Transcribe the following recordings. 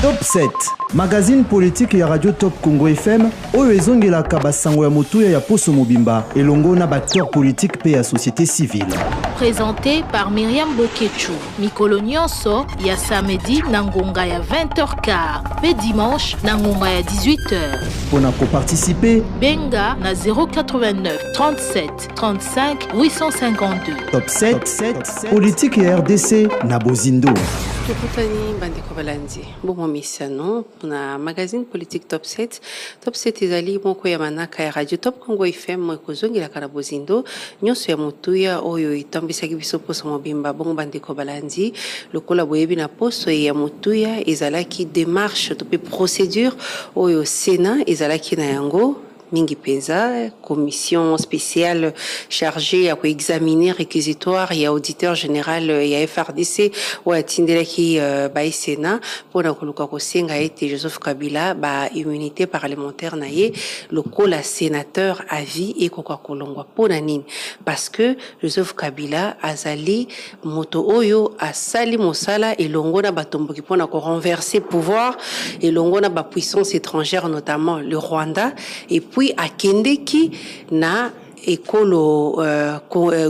Top 7, magazine politique ya Radio Top Congo FM oyo ezongelaka basango ya motuya ya poso mobimba elongo na baacteur politique mpe ya société civile. Présenté par Myriam Boketshu, mikolo nyonso ya samedi na ngonga ya 20h15 mpe dimanche na ngonga ya 18h. Mpo na koparticipe, benga na 089 37 35 852. Top 7, politique ya RDC na bozindo. Tokutani bandeko balandi bomwa misano na magazine politique Top 7. Top 7 ezali moko ya manaka ya Radio Top Congo FM ekozongelaka na bozindo nyonso ya motuya oyo etambwisaki biso poso mobimba. Bongo bandeko balandi, lokola boyebi, na poso ya motuya ezalaki démarche to mpe procédure oyo Sénat ezalaki na yango mingi mpenza, commission spéciale chargée ya koexaminer réquisitoire ya auditeur général ya FARDC oyo atindelaki bai Sénat mpona koluka kosenga ete Joseph Kabila, baimmunité parlementaire na ye lokola sénateur à vie ekoka kolongwa. Mpona nini? Parce que Joseph Kabila azali moto oyo asali mosala elongo na batomboki mpona korenverser pouvoir, elongo na bapuissance étrangère, notamment le Rwanda, et puis akendeki na ekolo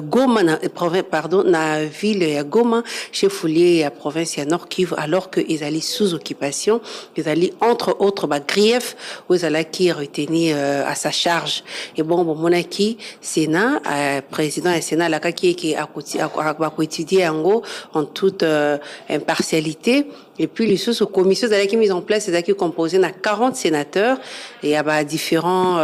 Goma, na province, pardon, na ville ya Goma, chef-lieu ya province ya Nord Kivu, alors que ezali sous occupation, ezali entre autres bagriefs oyo ezalaki retenu à sa charge. Et bon, bomonaki Sénat, président ya Sénat alakaki eke bakoétudier yango en toute impartialité. Et puis lisusu commission ezalaki mise en place, ezalaki composé na 40 sénateurs ya ba différents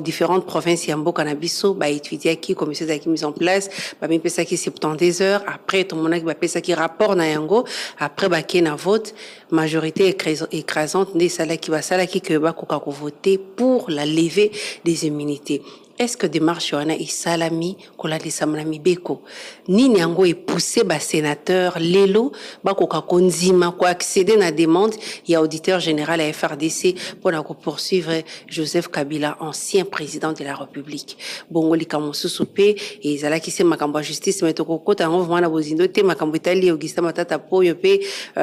différentes provinces ya mboka na biso. Baétudiaki, commission ezalaki mise en place, bamipesaki 72 heures. Après tomonaki bapesaki rapport na yango. Après bakei na vote, majorité écrasante nde esalaki, basalaki ke bakoka kovoter pour la levée des immunités. Est-ce que démarche wana esalami kolandisama na mibeko? Nini yango epousse basénateur lelo bakoka kondima koaccéder na demande ya auditeur général ya FARDC mpona kopoursuivre Joseph Kabila, ancien président de la République? Bongo likambo mosusu mpe ezalaki se makambo ya justice, me tokokota yango vraiment na bozindo te, makambo etali Augustin Matata Poyo mpe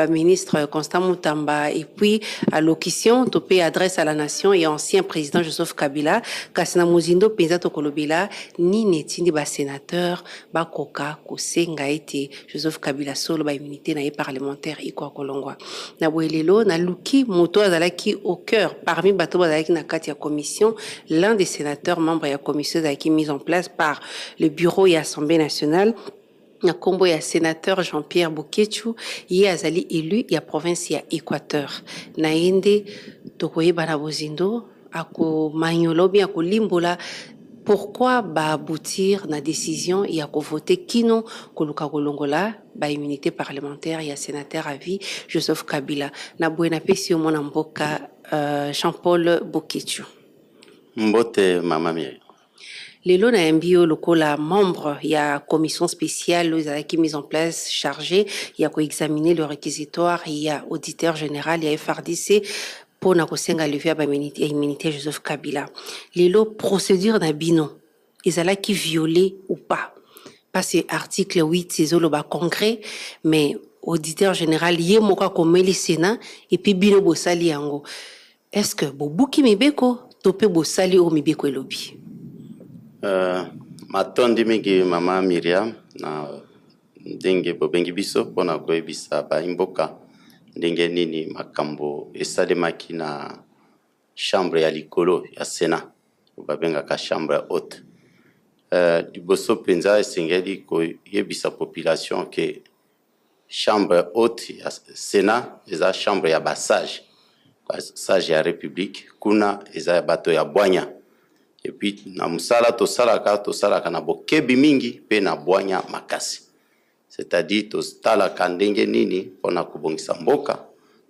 ministre Constant Mutamba, et puis allocution to mpe adresse à la nation ya ancien président Joseph Kabila. Kasi na mozindo mpenza, tokolobela nini etindi basénateur bakoka kosenga ete Joseph Kabila solo baimmunité na ye parlementaire ekoka kolongwa. Na boye lelo naluki moto azalaki au cœur parmi bato bazalaki na kati ya commission, l'un des sénateurs membres ya commission ezalaki mise en place par le bureau ya Assemblée nationale, na nkombo ya sénateur Jean-Pierre Boketshu. Ye azali élu ya province ya Équateur. Na ye nde tokoyeba na bozindo, akomanyola ou bien akolimbola pourquoi baaboutir na décision ya kovote kino koluka kolongola baimmunité parlementaire ya sénateur à vie Joseph Kabila. Na boye napesi yo mwana mboka Jean-Paul Boketshu. Mbote, mama Miri. Lelo nayambi yo lokola membre ya commission spéciale oyo ezalaki mise en place, chargée ya koexaminer le réquisitoire ya auditeur général ya FARDC mpona kosenga levée ya baimmunité Joseph Kabila. Lelo procédure na bino ezalaki violé ou pas? Parce que article 8 ezoloba congrès, mais auditeur général ye moko akomeli Sénat et puis bino bosali yango. Est ce que bobuki mibeko to mpe bosali oyo mibeko elobi? Matondi mingi, mama Miriam, na ndenge bobengi biso mpona koyebisa baimboka ndenge nini makambo esalemaki na chambre ya likolo ya Sénat, babengaka chambre haute. Liboso mpenza esengeli koyebisa population ke chambre haute ya Sénat eza chambre ya basage, basage ya République. Kuna eza ya bato ya bwanya. Et puis na mosala tosalaka, tosalaka na bokebi mingi mpe na bwanya makasi, c'est-à-dire totalaka ndenge nini mpona kobongisa mboka.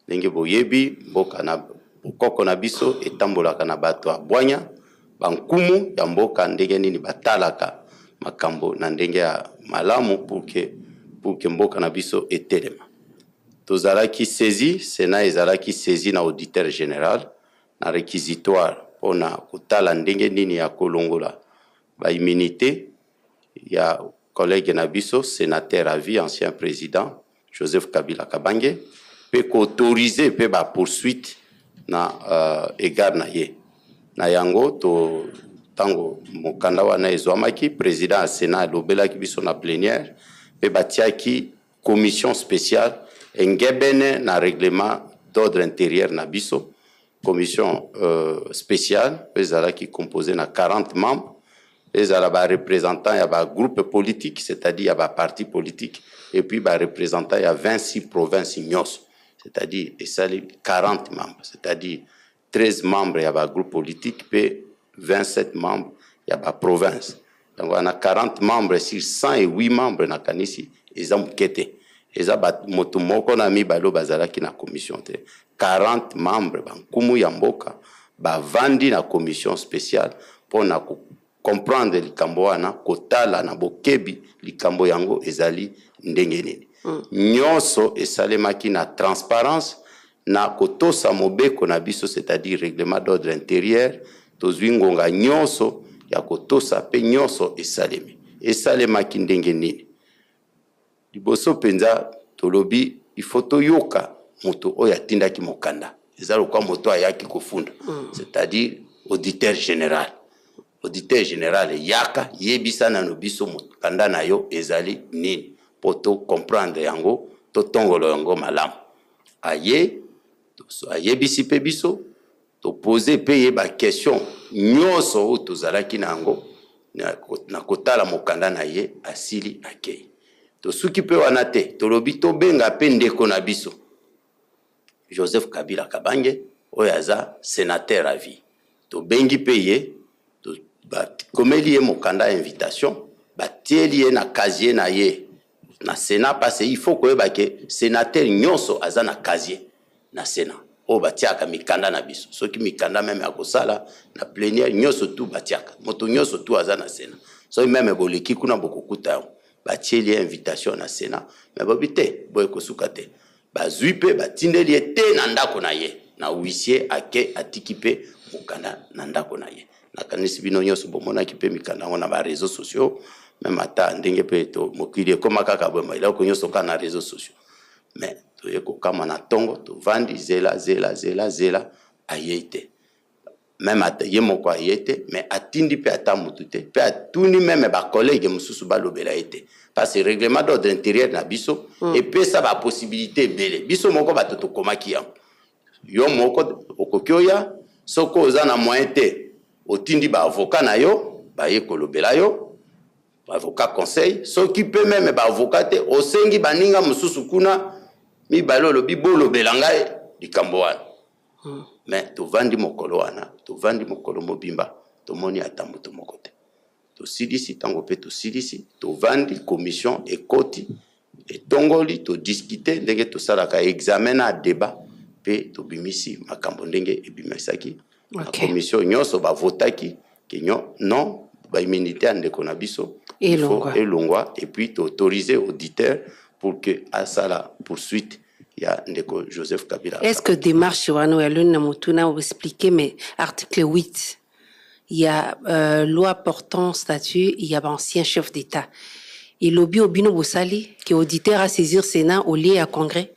Ndenge boyebi, mboka na bokoko na biso etambolaka na bato ya bwanya, bankumu ya mboka, ndenge nini batalaka makambo na ndenge ya malamu pour que mboka na biso etelema. Tozalaki saisi, Sénat ezalaki saisi na auditeur général na réquisitoire mpona kotala ndenge nini ya kolongola baimmunité ya collègue na biso, sénateur à vie, ancien président Joseph Kabila Kabange. Mpe koautoriser mpe bapoursuite na égard na ye. Na yango to ntango mokanda wana ezwamaki, président ya Sénat alobelaki biso na plénière mpe batiaki commission spéciale engebene na règlement d'ordre intérieur na biso. Commission spéciale oyo ezalaki composé na 40 membres, ezala bareprésentant ya bagroupe politique, c'est-à-dire ya baparti politique, et puis bareprésentant ya 26 provinces nyonso, c'est-à-dire esali 40 membres, c'est-à-dire 13 membres ya bagroupe politique mpe 27 membres ya baprovince. Yango wana 40 membres sur 108 membres, nakanisi eza moke te. Eza moto moko na mibale oyo bazalaki na commission te. 40 membres, bankumu ya mboka bavandi na commission spéciale mpona comprendre likambo wana, kotala na bokebi likambo yango ezali ndenge nini. Nyonso esalemaki na transparence, na kotosa mobeko na biso, c'est-à-dire règlement d'ordre intérieur. Tozwi ngonga nyonso ya kotosa mpe nyonso esalemi. Esalemaki ndenge nini? Liboso mpenza, tolobi il faut toyoka moto oyo atindaki mokanda. Eza lokwa moto ayaki kofunda, c'est-à-dire auditeur général. Auditeur général, yaka, yebisa nano biso mokanda na yo ezali nini, mpo tocomprendre yango, totongola yango malamu. Aye, ayebisi mpe biso, topose mpe ye baquestion nyonso oyo tozalaki na yango na kotala mokanda na ye. Asili, akei. Tosuki mpe wana te. Tolobi tobenga mpe ndeko na biso Joseph Kabila Kabange, oyo aza sénateur à vie. Tobengi mpe ye, bakomeli ye mokanda ya invitation, batieli ye na casier na ye na Sénat, parce il faut koyeba ke sénateur nyonso aza na casier na Sénat oyo batiaka mikanda na biso. Soki mikanda même ya kosala na plénière, nyonso tu batiaka, moto nyonso tu aza na Sénat, soki même boleki kuna, bokokuta yango. Batieli ye invitation na Sénat. Mais bobi te, boye kosuka te. Bazwi mpe batindeli ye te na ndako na ye na huissier. Ake, atiki mpe mokanda na ndako na ye. Nakanisi bino nyonso bomonaki mpe mikanda yango na baréseaux sociaux. Même ata ndenge mpe to mokili ekóma kaka boye, eloko nyonso kaka na réseaux sociaux. Mais toye kokama na ntongo, tovandi, zela, zela, zela, zela, ayei te. Même ata ye moko aye te, mais atindi mpe ata motu te, mpe atuni même bacollègue mosusu balobela ye te, parce que règlement d'ordre intérieur na biso epesa bapossibilité ebele. Biso moko bato tokomaki yango. Yo moko okoki oya, soki oza na moyen te, otindi baavocat na yo baye kolobela yo, baavocat conseil. Soki mpe même baavocat te, osengi baninga mosusu kuna mibale, olobi bolobela ngai likambo wana. Mais tovandi mokolo wana, tovandi mokolo mobimba, tomoni ata moto moko te. Tosilisi ntango mpe tosilisi, tovandi, commission ekoti, etongoli, todiscute ndenge tosalaka examen na débat, mpe tobimisi makambo ndenge ebimisaki na commission. Nyonso bavotaki ke non, baimmunité ya ndeko na biso elongwa. Elongwa, et puis toautoriser auditeur pour que asala poursuite ya ndeko Joseph Kabila. Est ce que démarche wana oyo aloni na motuna oexpliquer, mais article 8 ya loi portant statut ya baancien chef d'État elobi obino bosali ke auditeur asaisir Sénat au lieu ya Congrès?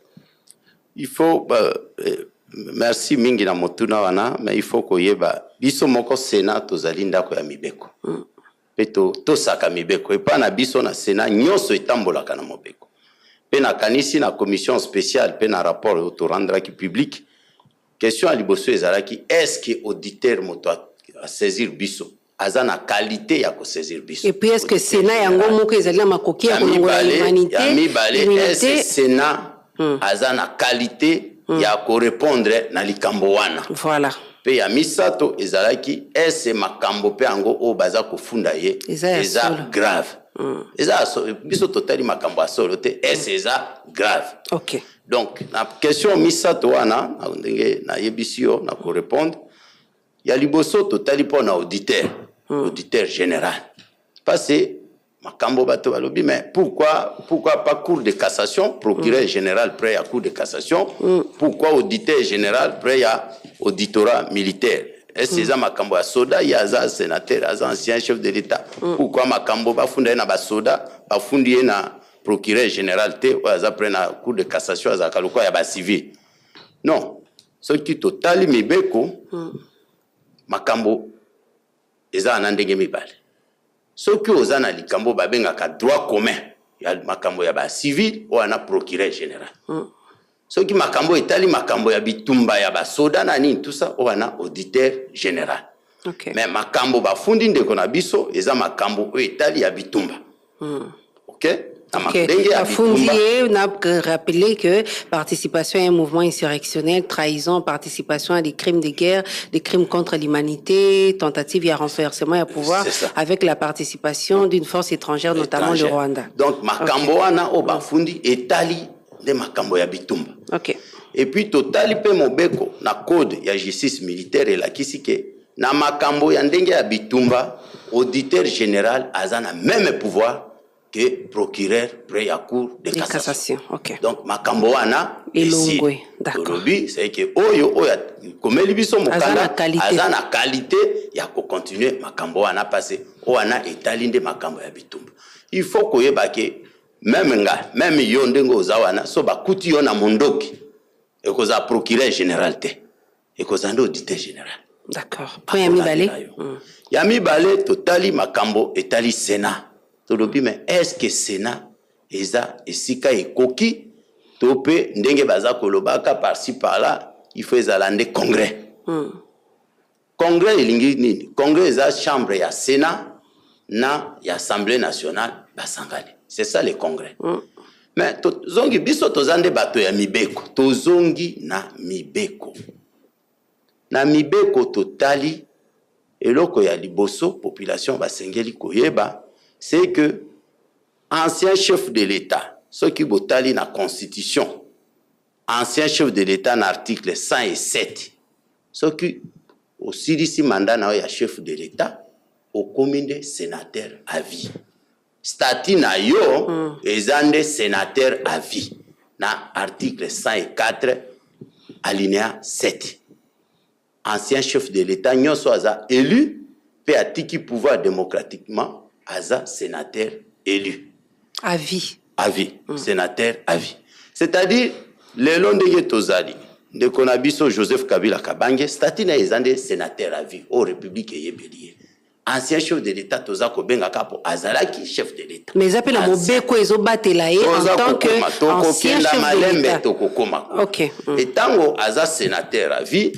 Il faut bah, merci mingi na motuna wana. Mais il faut koyeba, biso moko Sénat tozali ndako ya mibeko mpe tosaka mibeko epai na biso na Sénat. Nyonso etambolaka na mobeko. Mpe nakanisi na commission spéciale mpe na rapport oyo torendraki public, question ya liboso ezalaki: est ce que auditeur, moto asaisir biso, aza na qualité ya kosaisir biso? Et puis est ce que Sénat yango moko ezali na makoki ya kolongola humanité? Ya mibale, est ce que Sénat aza na qualité ya korépondre na likambo wana? Voilà. Mpe ya misato ezalaki: ese makambo mpe yango oyo baza kofunda ye eza grave? Eza biso totali makambo ya solo te, ese eza grave? Donc na question misato wana, ndenge nayebisi yo na korépondre, ya liboso totali mpo na auditeur, auditeur général, parce makambo bato balobi: mais pourquoi pas cour de cassation, procureur général près ya cour de cassation? Pourquoi auditeur général près ya auditorat militaire? Est-ce eza makambo ya soda? Ye aza sénateur, aza ancien chef de l'État. Pourquoi makambo bafunda ye na basoda, bafundi ye na procureur général te oyo aza près na cour de cassation, azalaka lokola ya bacivil. Non, soki totali mibeko, makambo eza na ndenge mibale. Soki oza na likambo babengaka droit commun ya makambo ya bacivil, oyo wana procureur général. Soki makambo etali makambo ya bitumba ya basoda na nini, tout ça, oyo wana auditeur général. Mais makambo bafundi ndeko na biso eza makambo oyo etali ya bitumba. Ok, na ndenge ya Bafundi bitumba. Ye na rappeler que participation à un mouvement insurrectionnel, trahison, participation à des crimes de guerre, des crimes contre l'humanité, tentative ya renversement ya pouvoir C'est ça. Avec la participation d'une force étrangère, notamment le Étrangère. Rwanda. Donc makambo wana oyo bafundi etali nde makambo ya bitumba. Et puis totali mpe mobeko na code ya justice militaire, elakisi ke na makambo ya ndenge ya bitumba, auditeur général aza na même pouvoir que procureur près ya cour de De cassation. Cassation. Ok. Donc makambo wana Elongwe, esili. D'accord. Tolobi c'est que oyo oyo akomeli biso Aza na mokanda qualité. Aza na qualité ya kocontinue makambo wana, parce oyo wana etali nde makambo ya bitumba. Il faut koyeba ke même nga, même yo, ndenge oza wana, so bakuti yo na mondoki, ekozala procureur général te, ekozala nde auditeur général. D'accord. Point ya mibale. Akolandela yo. Ya mibale, totali makambo etali Sénat. Tolobi, mais est ce que Sénat eza esika ekoki to mpe ndenge baza kolobaka par-ci par-là, il faut ezala nde congrès? Congrès elingi nini? Congrès eza chambre ya Sénat na ya Assemblée nationale basangani, c'est ça le congrès. Mais tozongi, biso toza nde bato ya mibeko, tozongi na mibeko. Na mibeko totali eloko ya liboso population basengeli koyeba, c'est que ancien chef de l'État, soki botali na constitution, ancien chef de l'État, na article 107, soki osilisi mandat na yo ya chef de l'État, okomi nde sénateur à vie. Statut na yo eza nde sénateur à vie na article 104 alinéa 7. Ancien chef de l'État nyonso aza élu mpe atiki pouvoir démocratiquement aza sénateur élu. À vie. À vie. Sénateur à vie, c'est-à-dire lelo ndenge tozali, ndeko na biso Joseph Kabila Kabange, statut na ye eza nde sénateur à vie oyo république eyebeli ye. Ancien chef de l'État toza kobengaka mpo azalaki chef de l'État. Mais eza mpe na mobeko ezobatela ye en tant que ancien Tokokenda chef de malembe. l'État. Tokokoma. Ok. Etango aza sénateur à vie,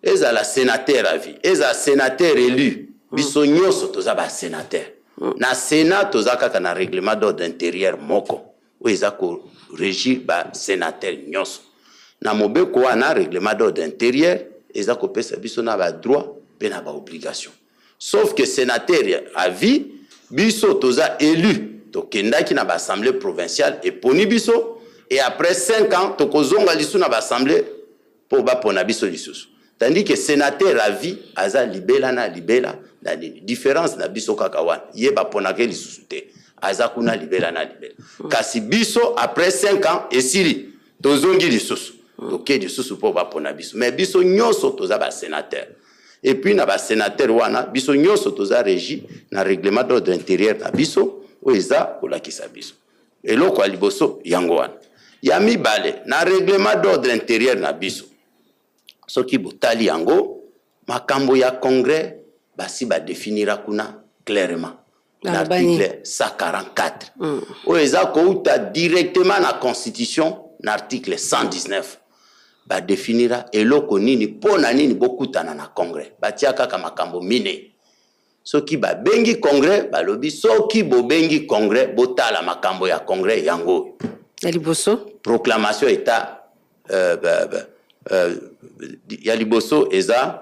ezala sénateur à vie, ezala sénateur élu, biso nyonso toza basénateur. Na Sénat toza kaka na règlement d'ordre intérieur moko oyo eza korégir basénateur nyonso. Na mobeko wana, règlement d'ordre intérieur eza kopesa biso na badroit mpe na baobligation, sauf que sénateur à vie, biso toza élu, tokendaki na baassemblée provinciale, eponi biso, et après 5 ans tokozonga lisusu na baassemblée mpo bapona biso lisusu, tandis que sénateur à vie aza libela na libela. Na nini différence na biso kaka wana? Ye baponaka ye lisusu te, aza kuna libela na libela. Kasi biso après 5 ans esili, tozongi lisusu, toke lisusu mpo bapona biso. Mais biso nyonso toza basénateur. Et puis na basénateur wana, biso nyonso toza régi na règlement d'ordre intérieur na biso oyo eza kolakisa biso. Eloko ya liboso yango wana. Ya mibale, na règlement d'ordre intérieur na biso, soki botali yango, makambo ya congrès basi badefinira kuna clairement na Baloba nini? article 144 oyo eza kouta directement na constitution. Na article 119 badefinira eloko nini, mpo na nini bokutana na congrès. Batia kaka makambo mine. Soki babengi congrès, balobi soki bobengi congrès, botala makambo ya congrès yango oyo. Ya liboso. Proclamation état ya liboso eza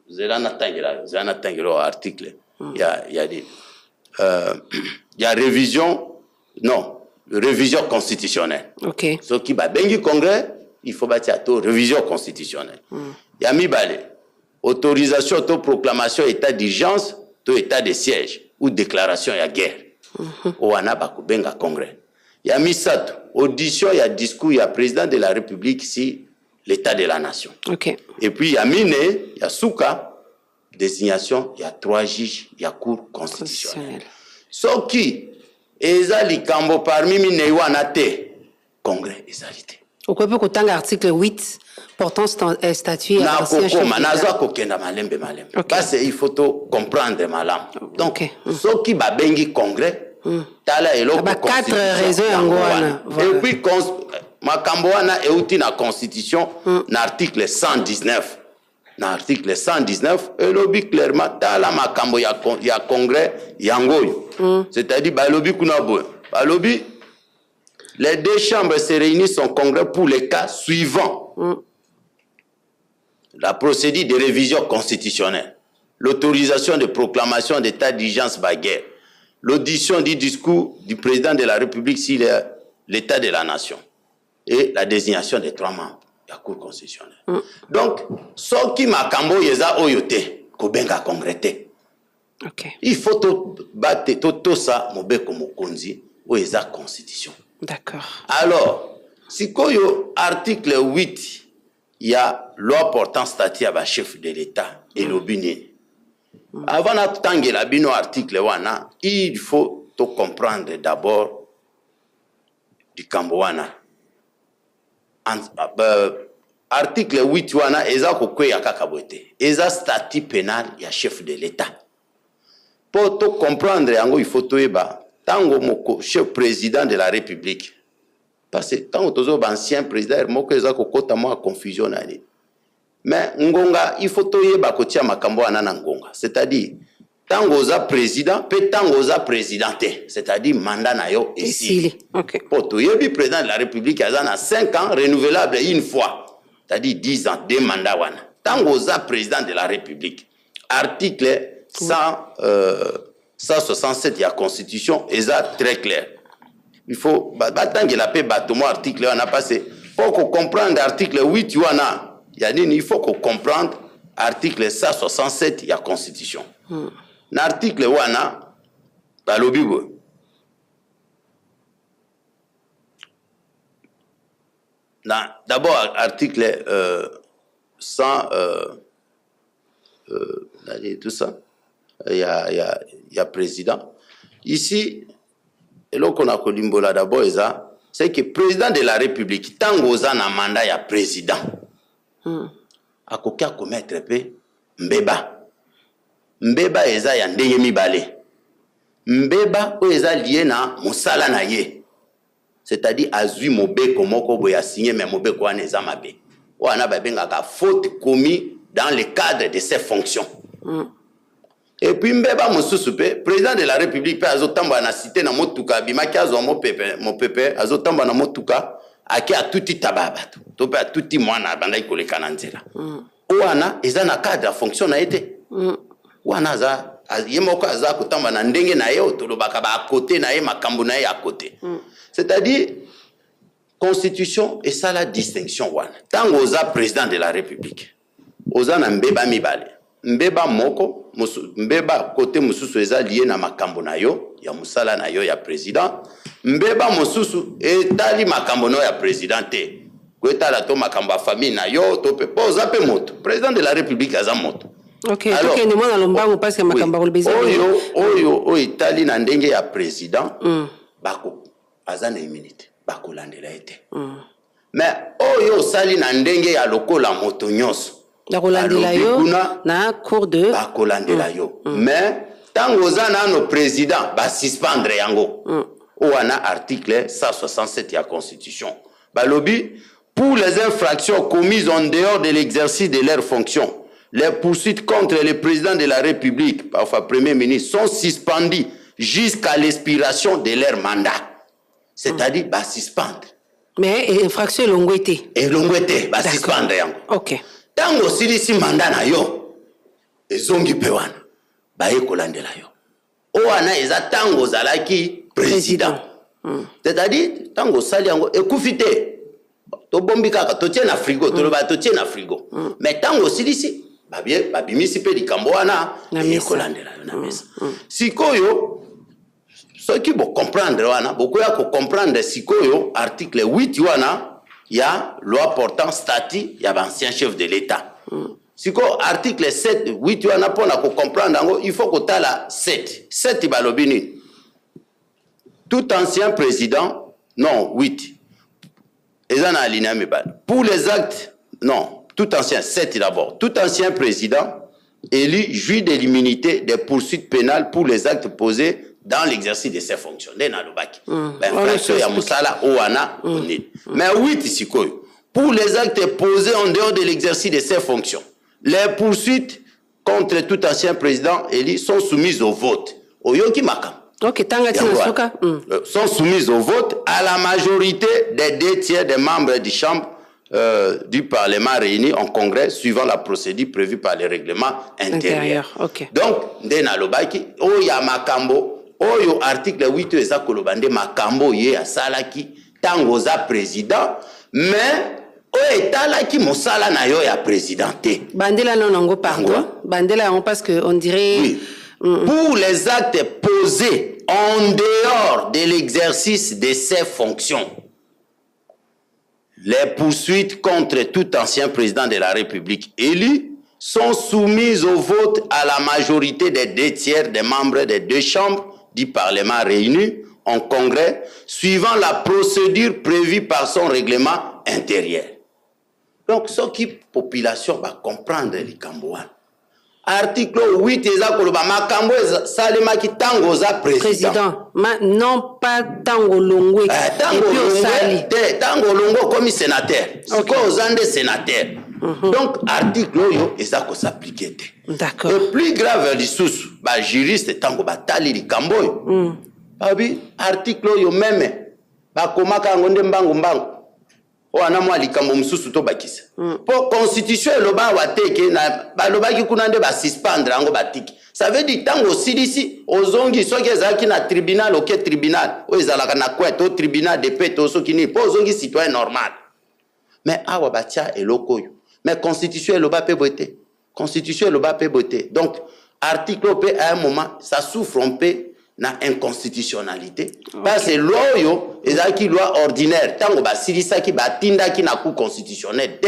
zela natangela, zela natangela oyo article ya nini, ya révision, non, révision constitutionnelle. Soki babengi congrès, il faut batia to révision constitutionnelle. Ya mibale, autorisation to proclamation état d'urgence to état de siège ou déclaration ya guerre, oyo wana bakobenga congrès. Ya misato, audition ya discours ya président de la République sur l'état de la nation. Et puis ya mine, ya suka, désignation ya trois juges ya cour constitutionnelle. Constitutionnel. Soki Eza likambo parmi minei wana te, congrès ezali te. Okoki mpe kotanga article 8 portant statut ya ancien chef Nakokoma. d'État. Naza kokenda malembe malembe. Parce il faut to comprendre malamu. Donc soki babengi congrès, tala eloko Ba quatre constitution raisons yango wana. Voilà. Et puis makambo wana euti na constitution, na article 119. Na article 119 elobi clairement, tala makambo ya congrès yango oyo. C'est-à-dire balobi kuna boye, balobi: les deux chambres se réunissent en congrès pour les cas suivants: la procédure de révision constitutionnelle, l'autorisation de proclamation d'état d'urgence par guerre, l'audition du discours du président de la République sur l'état de la nation et la désignation des trois membres de la Cour constitutionnelle. Donc, soki makambo oyo eza oyo te, kobenga congrès te. Il faut to bate to tosa mobeko mokonzi oyo eza constitution. Alors, sikoyo article 8 ya loi portant statut ya bachef de l'État elobi nini? Avant natangela bino article wana, il faut to comprendre d'abord likambo wana. Article 8 wana eza kokweya kaka boye te, eza statut pénal ya chef de l'État. Mpo to comprendre yango, il faut toyeba ntango moko chef président de la République, parce que ntango tozoba ancien président moko, eza kokɔta mwa confusion na nini. Mais ngonga, il faut toyeba kotia makambo wana na ngonga, c'est-à-dire ntango oza président mpe ntango oza président te, c'est-à-dire mandat na yo esili. Esili. Mpo toyebi président de la République aza na 5 ans renouvelable une fois, c'est-à-dire 10 ans, deux mandats wana. Ntango oza président de la République, article 100, 167 ya constitution eza très clair. Il faut batangela mpe bato mwa article wana, parce mpo kocomprendre article 8 wana ya nini, il faut kocomprendre article 167 ya constitution. Na article wana balobi boye: na d'abord article 100 nani, tout ça ya président ici. Eloko na kolimbola d'abord eza, c'est que président de la République, ntango oza na mandat ya président, akoki akomettre mpe mbeba. Mbeba eza ya ndenge mibale: mbeba oyo eza lié na mosala na ye, c'est-à-dire azwi mobeko moko boye, asigné, mais mobeko wana eza mabe, wana babengaka faute commis dans le cadre de ses fonctions. Et puis mbeba mosusu mpe, président de la République mpe azotambola na cité na motuka, abimaki azwa mopepe, mopepe, azotambola na motuka, ake atuti taba ya bato to mpe atuti mwana abandaki koleka na nzela. Wana eza na cadre ya fonction na ye te. Wana aza ye moko aza kotambola na ndenge na ye, oyo tolobaka baakote na ye, makambo na ye ya kote. C'est-à-dire constitution esala distinction wana. Ntango oza président de la République, oza na mbeba mibale: mbeba moko mbeba kote mosusu eza lié na makambo na yo ya mosala na yo ya président, mbeba mosusu etali makambo na yo ya président te, koetala to makambo ya famille na yo to mpe mpo oza mpe moto. Président de la République aza moto. Ok, tokende mwana lombango parce que makambo akoloba eza Oyo etali na ndenge ya président, bako aza na immunité, bakolandela ye te. Mais oyo osali na ndenge ya lokola moto nyonso, bakolandela yo na cour de Bakolandela yo. Mais ntango oza nano président, basuspendre yango. Oyo wana article 167 ya constitution. Balobi: pour les infractions commises en dehors de l'exercice de leurs fonctions, les poursuites contre le président de la République, parfois premier ministre, sont suspendues jusqu'à l'expiration de leur mandat. C'est-à-dire basuspendre. Mais infraction elongwe te. Elongwe te, basuspendre yango. Ntango osilisi mandat na yo, ezongi mpe wana baye kolandela yo. Oyo wana eza ntango ozalaki président. C'est-à-dire ntango osali yango, ekufi te, tobombi kaka, totie na frigo, toloba totie na frigo. Mais ntango osilisi, babimisi mpe likambo wana, eye kolandela yo na mesa. Sikoyo soki bocomprendre wana, bokoya kocomprendre sikoyo article 8 wana ya loi portant statut ya baancien chef de l'État. Sikoyo article 7 8 wana, mpona kocomprendre yango, il faut kotala 7 7 balobi nini? Tout ancien président, non, 8. Eza na alinéa mibale. Pour les actes, non, tout ancien, 7 d'abord. Tout ancien président élu jouit de l'immunité des poursuites pénales pour les actes posés dans l'exercice de ses fonctions. Nde nalobaki. Ba-infraction ya mosala oyo wana nini. Mais 8 sikoyo. Pour les actes posés en dehors de l'exercice de ses fonctions, les poursuites contre tout ancien président élu sont soumises au vote. Oyoki makambo. Ok, tanga ti na Yango wana. suka. Sont soumises au vote à la majorité des deux tiers des membres du chambre du Parlement réunis en congrès suivant la procédure prévue par le règlement intérieur. Intérieur, ok. Donc, nde nalobaki oyo ya makambo oyo article 8 oyo eza koloba nde makambo ye asalaki ntango oza président, mais oyo etalaki mosala na yo ya président te. Bandela nano yango, pardon. Yango. Bandela yango parce que on dirait Oui. Pour les actes posés en dehors de l'exercice de ses fonctions, les poursuites contre tout ancien président de la République élu sont soumises au vote à la majorité des deux tiers des membres des deux chambres du Parlement réunis en congrès, suivant la procédure prévue par son règlement intérieur. Donc, soki population va comprendre likambo wana, article 8 eza koloba makambo esalemaki ntango oza président. Président, ma, non pas ntango longwe. Ntango Et puis olongwe osali te, ntango olongwe okomi sénateur, sikoyo oza nde sénateur. Donc article oyo eza kos'appliquer te. D'accord. Et plus grave lisusu, bajuriste ntango batali likambo oyo, babi article oyo même bakomaka yango nde mbangu mbangu. Oyo wana mwa likambo mosusu tobakisa, mpo constitution eloba awa te ke na balobaki kuna nde basuspendre yango, batiki. Ça veut dire ntango osilisi, ozongi, soki ezalaki na tribunal, oke tribunal oyo ezalaka na coin to tribunal de paix to soki nini, mpo ozongi citoyen normal. Mais awa batia eloko oyo, mais constitution eloba mpe boye te, constitution eloba mpe boye te. Donc article oyo mpe, à un moment, ça souffre mpe na inconstitutionnalité, parce que loi oyo ezalaki loi ordinaire. Ntango basilisaki, batindaki na Cour constitutionnelle te,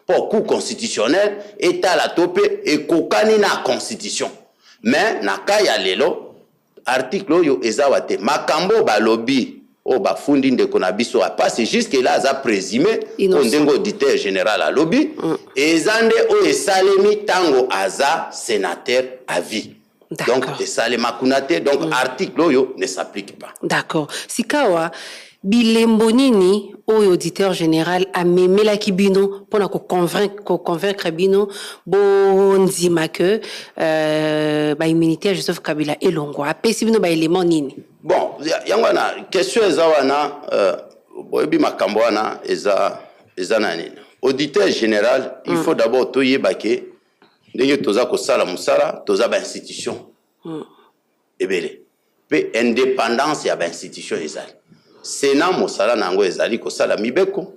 mpo Cour constitutionnelle etala to mpe ekokani na constitution. Mais na ka ya lelo, article oyo eza wa te. Makambo oyo balobi, oyo bafundi ndeko na biso, apasi jusque là aza présumé Innocent. oyo ndenge auditeur général alobi, eza nde oyo esalemi ntango aza sénateur à vie. Donc esalema kuna te. Donc article oyo ne s'applique pas. D'accord. Sikawa, bilembo nini oyo auditeur général amemelaki bino mpona koconvaincre bino bondima ke baimmunité ya Joseph Kabila elongwa? Apesi bino baélément nini? Bon, yango wana question eza wana. Boyebi makambo wana eza na nini. Auditeur général, il faut d'abord toyeba ke ndenge toza kosala mosala, toza bainstitution ebele mpe indépendance ya bainstitution ezali. Sénat, mosala na yango ezali kosala mibeko.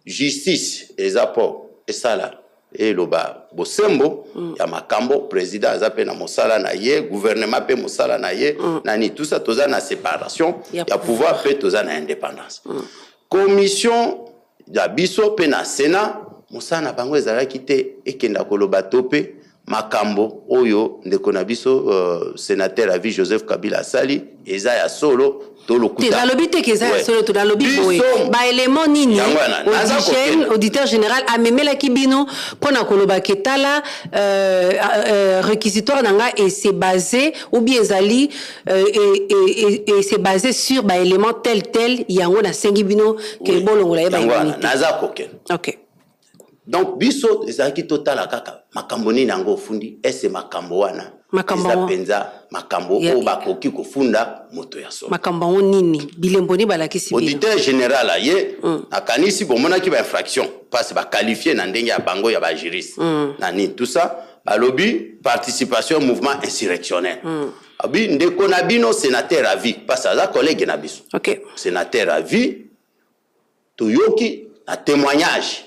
Justice eza mpo esala, eloba bosembo ya makambo. Président aza mpe na mosala na ye, gouvernement mpe mosala na ye. Nani, tout ça, toza na séparation ya ya pouvoir mpe toza na indépendance. Commission ya biso mpe na Sénat, mosala na bango ezalaki te ekenda koloba to mpe makambo oyo ndeko na biso sénateur à vie Joseph Kabila asali eza ya solo to Te. lokuta. Nalobi te ke eza ya solo to nalobi boye: baélément nini Yango wana, naza kokende. auditeur général amemelaki bino mpona koloba ke tala, réquisitoire na nga ese basé ou bien ezali ese basé sur baélément tel tel, yango nasengi bino ke bolongola ye Yango wana baimmunité? Naza kokende. Donc biso ezalaki totala kaka makambo nini yango ofundi, ese makambo wana Makambo eza yango. mpenza makambo oyo bakoki kofunda moto ya solo. Makambo yango nini? Bilembo nini balakisi bino? Auditeur général aye, akanisi bomonaki bainfraction parce baqualifie na ndenge ya bango ya bajuriste na nini, tout ça. Balobi participation mouvement insurrectionnel. Abi ndeko na bino sénateur à vie, parce aza collègue na biso, sénateur à vie, toyoki na témoignage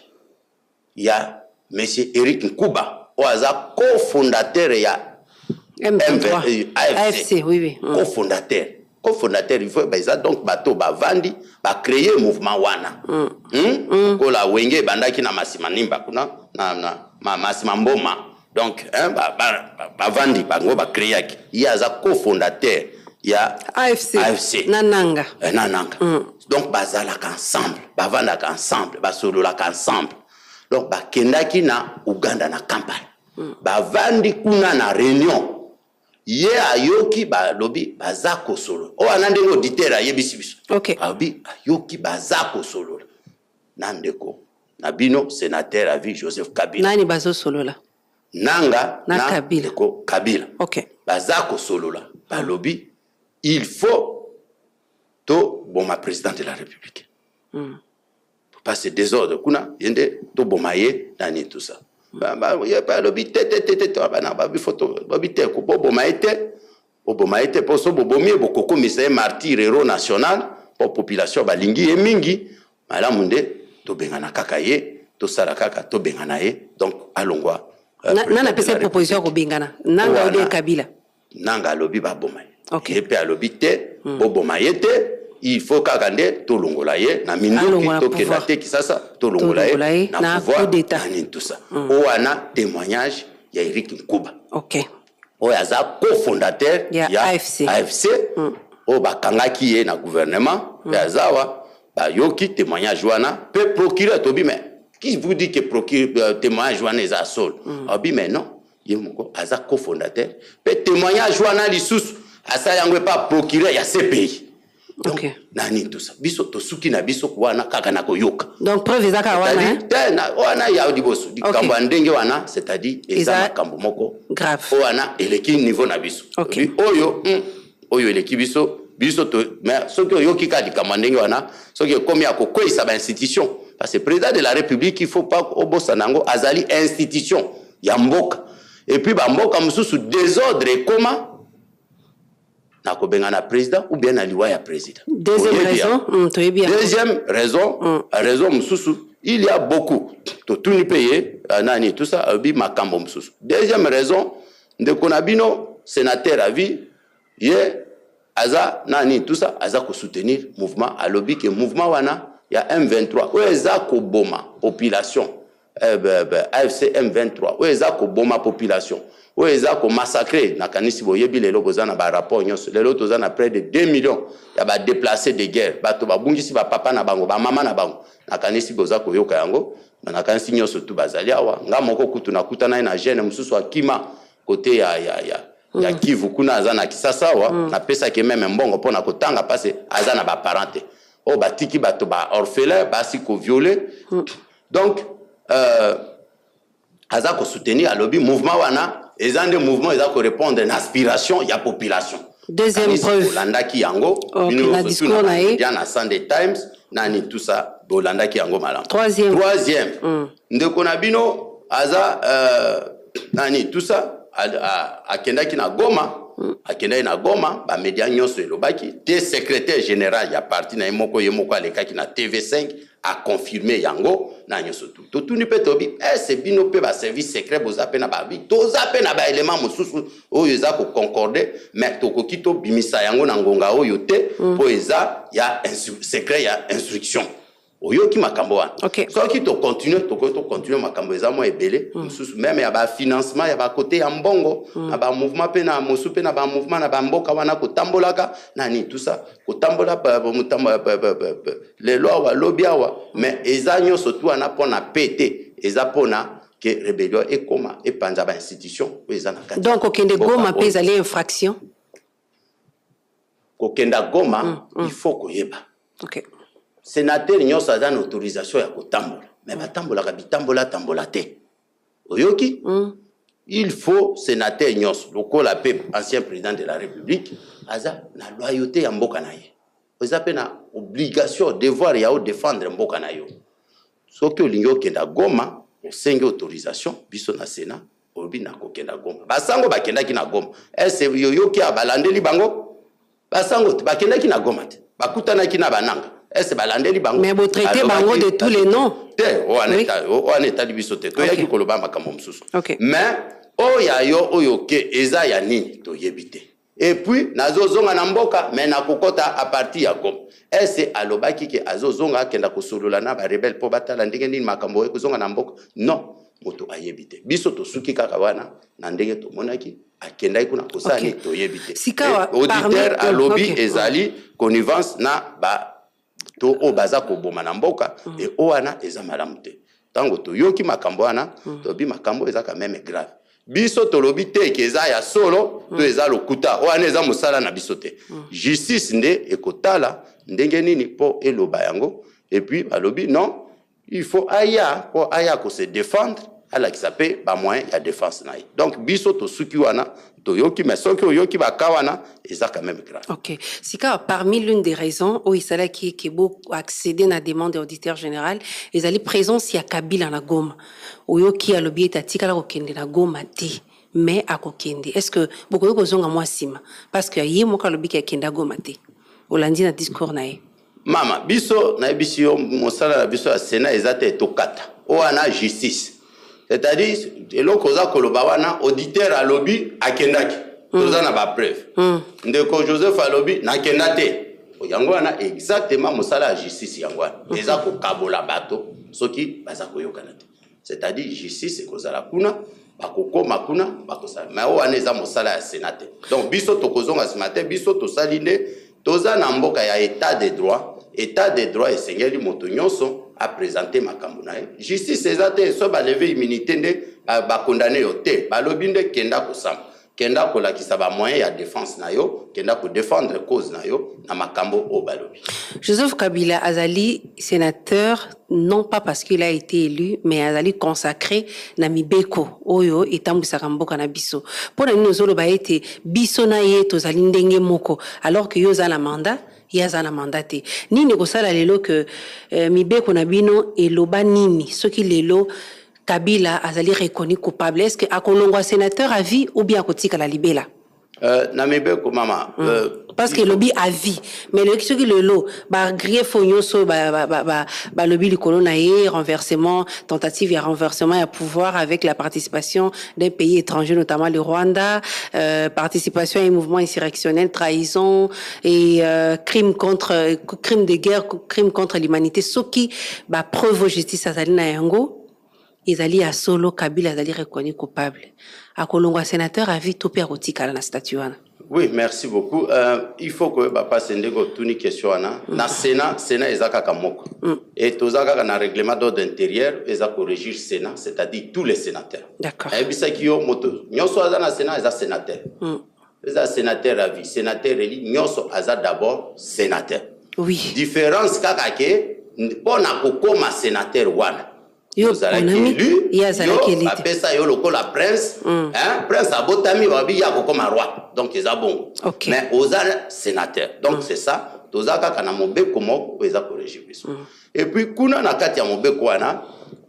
ya monsieur Eric Nkuba oyo aza cofondateur ya M23. MV, AFC. AFC, oui. Cofondateur, il faut eza donc bato bavandi, bacréer mouvement wana. Kola Wenge ebandaki na Masima Nimba kuna na Masima Mboma. Donc hein, bavandi bango bacréaki, ye aza cofondateur. Ya AFC, AFC. Na Nanga. Na Nanga. Donc bazalaka ensemble, bavandaka ensemble, basololaka ensemble. Donc bakendaki na Uganda, na Kampala. Bavandi kuna na réunion, ye ayoki balobi baza kosolola. Oyo wana ndenge auditeur ayebisi biso. Alobi ayoki baza kosolola na ndeko na bino, sénateur à vie Joseph Kabila. Nani bazosolola? Nanga. Na Kabila. Ndeko Kabila. Baza kosolola, balobi il faut toboma président de la République parce que désordre kuna, ye nde toboma ye, nani, tout ça. Ye balobi te, te, te, te, te, bana babi fo babi te, boboma ye te, boboma ye te, mpo so bobomi ye, bokokomisa ye martyr, héros national, mpo population balingi ye mingi. Malamu nde tobengana kaka ye, tosala kaka tobengana ye, donc alongwa. Nani apesa proposition ya kobengana? Nanga ou bien Kabila? Nanga alobi baboma ye. Ye mpe alobi te, boboma ye te, il faut kaka nde tolongola ye na minduki, tokenda te Kisasa, tolongola ye na pouvoir, nani, tout ça. Oyo wana témoignage ya Eric Nkuba, oyo aza cofondateur ya AFC, AFC oyo bakangaki ye na gouvernement mpe aza awa. Bayoki témoignage wana mpe procureur tobi, mais qui vous dit que procureur, témoignage wana eza solo? Abi mais non, ye moko aza cofondateur mpe témoignage wana lisusu asali yango epa procureur ya CPI. Donc, nani, tout ça, biso tosuki na biso wana kaka na koyoka. Donc preuve eza kaka wana? Te, wana ya liboso, likambo ya ndenge wana, c'est-à-dire eza makambo moko grave. Oyo wana eleki niveau na biso. Oyo oyo eleki biso, biso to. Mais soki oyoki kaka likambo ya ndenge wana, soki ekomi ya kokweyisa bainstitution, parce que président de la République, il faut pas obosana yango, azali institution ya mboka. Et puis bamboka mosusu désordre ekoma na kobengana président ou bien na liwa ya président. Deuxième raison, toyebi. Deuxième raison, raison mosusu, il y a beaucoup. Totuni mpe ye, nani, tout ça, alobi makambo mosusu. Deuxième raison, ndeko na bino sénateur à vie, ye aza nani, tout ça, aza kosoutenir mouvement. Alobi ke mouvement wana ya M23 oyo eza koboma population, AFC M23 oyo eza koboma population, oyo eza komassacre, nakanisi boyebi lelo, boza na barapport nyonso. Lelo toza na près de 2 millions ya badéplacés de guerre, bato babungisi bapapa na bango, bamama na bango. Nakanisi boza koyoka yango, nakanisi nyonso tu bazali awa. Nga moko kutu nakutana ye na jeune mosusu akima kote ya Kivu kuna, aza na Kisasa awa. Napesaki même mbongo mpo na kotanga, mpasi aza na baparent te, oyo batiki bato baorphelin, basi koviole. Donc aza kosoutenir, alobi mouvement wana eza nde mouvement eza korépondre na aspiration ya population. Deuxième preuve. Bolandaki yango. Na discours na ye. Na Sunday Times, nani, tout ça, bolandaki yango malamu. Troisième. Troisième, ndeko na bino aza nani, tout ça, akendaki na Goma. Akendaki na Goma, bamédia nyonso elobaki te. Secrétaire général ya parti na ye moko, ye moko alekaki na TV5, aconfirme yango na nyonso tu. Totuni mpe, tobi ese bino mpe baservice secret boza mpe na babi, toza mpe na baélément mosusu oyo eza koconcorde, mais tokoki tobimisa yango na ngonga oyo te, mpo eza ya secret ya instruction. Oyoki makambo wana. Soki tocontinue, tokoki tocontinue, makambo eza mwa ebele mosusu, même ya bafinancement ya bakote ya mbongo na bamouvement mpe na mosusu mpe na bamouvement na bamboka wana, kotambolaka nani, tout ça, kotambola lelo awa, lobi awa. Mais eza nyonso tu wana mpo na pe te, eza mpona ke rébellion ekóma epanza bainstitution oyo eza na kati. Donc okende Goma mpe ezali infraction? Kokenda Goma, il faut koyeba, sénateur nyonso aza na autorisation ya kotambola, mais batambolaka bitambola tambola te, oyoki? Il faut sénateur nyonso, lokola mpe ancien président de la République, aza na loyauté ya mboka na ye, eza mpe na obligation, devoir ya odéfendre mboka na yo. Soki olingi okenda Goma, osengi autorisation biso na Sénat, olobi nakokenda Goma. Basango bakendaki na Goma, ese yoyoki awa balandeli bango? Basango te, bakendaki na Goma te, bakutanaki na bananga, ese balandeli bango? Mais botraité bango de tous les noms. Te, wana etali biso te, toyaki koloba makambo mosusu. Mais oyo ya yo, oyo ke eza ya nini, toyebi te. Et puis nazozonga na mboka, mais nakokɔta à partir ya Goma. Ese alobaki ke azozonga, akenda kosolola na barebele mpo batala ndenge nini makambo ekozonga na mboka? Non. Moto ayebi te. Biso tosuki kaka wana na ndenge tomonaki akendaki kuna kosala nini, toyebi te. Sikawa, Auditeur alobi ezali connivence na bato oyo baza koboma na mboka. E oyo wana eza malamu te. Ntango toyoki makambo wana, tolobi makambo eza quand même grave. Biso tolobi te ke eza ya solo to eza lokuta. Oyo wana eza mosala na biso te. Justice nde ekotala ndenge nini mpo eloba yango. Et puis balobi non, il faut aya mpo aya kose défendre, alakisa mpe bamoyen ya défense na ye. Donc biso tosuki wana, toyoki. Mais soki oyoki baka wana, eza quand même grave. Ok. Sika, parmi l'une des raisons oyo esalaki ke bo accéder na demande ya auditeur général ezali présence ya Kabila na Goma. Oyoki alobi ete atikala kokende na Goma te, mais akokende. Est ce que bokoki kozonga mwa nsima? Parce que ye moko alobiki akende Goma te. Olandi na discours na ye. Mama, biso nayebisi yo, mosala na biso ya Sénat eza te tokata oyo wana justice. C'est-à-dire eloko oza koloba wana, auditeur alobi akendaki, toza na bapreuve. Ndeko Joseph alobi nakenda te. Yango wana exactement mosala ya justice. Yango wana eza kokabola bato soki baza koyokana te. C'est-à-dire justice ekozala kuna, bakokoma kuna, bakosala. Mais oyo wana eza mosala ya Sénat te. Donc biso tokozonga nsima te. Biso tosali nde toza na mboka ya état de droit. État de droit esengeli moto nyonso aprésente makambo na ye. Justice eza te so balever immunité nde bakondamner yo te. Balobi nde kenda kosamba, kenda kolakisa bamoyen ya défense na yo, kenda kodéfendre cause na yo na makambo oyo balobi. Joseph Kabila azali sénateur non pas parce qu'il a été élu, mais azali consacré na mibeko oyo etambwisaka mboka na biso. Mpo na nini ozoloba ete biso na ye tozali ndenge moko, alors que yo oza na mandat, ye aza na mandat te? Nini kosala lelo ke mibeko na bino eloba nini? Soki lelo Kabila azali reconnu coupable, est ce que akolongwa sénateur à vie ou bien akotikala libela? Na mibeko, mama, Parce que elobi à vie, mais loki soki lelo bagriefs oyo nyonso balobi likolo na ye, renversement, tentative ya renversement ya pouvoir avec la participation d'un pays étranger, notamment le Rwanda, participation à un mouvement insurrectionnel, trahison et crime de guerre, crime contre l'humanité, soki bapreuve justice azali na yango ezali ya solo, Kabila azali reconnu coupable, akolongwa sénateur à vie to mpe akotikala na statut wana? Oui, merci beaucoup. Il faut que bapase ndenge otuni question wana. Na Sénat, Sénat eza kaka moko. Et toza kaka na règlement d'ordre intérieur eza korégir Sénat, c'est-à-dire tous les sénateurs. Nayebisaki yo, moto nyonso aza na Sénat eza sénateur. Eza sénateur à vie, sénateur élu, nyonso aza d'abord sénateur. Différence kaka ke mpo na kokóma sénateur wana, Yo ozalaki ponami, élu, ye azalaki yo élu te. Bapesa yo lokola prince, hein, prince abotami, babi ya kokóma roi, donc eza bongo. Mais oza sénateur, donc c'est ça. Toza kaka na mobeko moko oyo eza korégir biso. Et puis kuna na kati ya mobeko wana,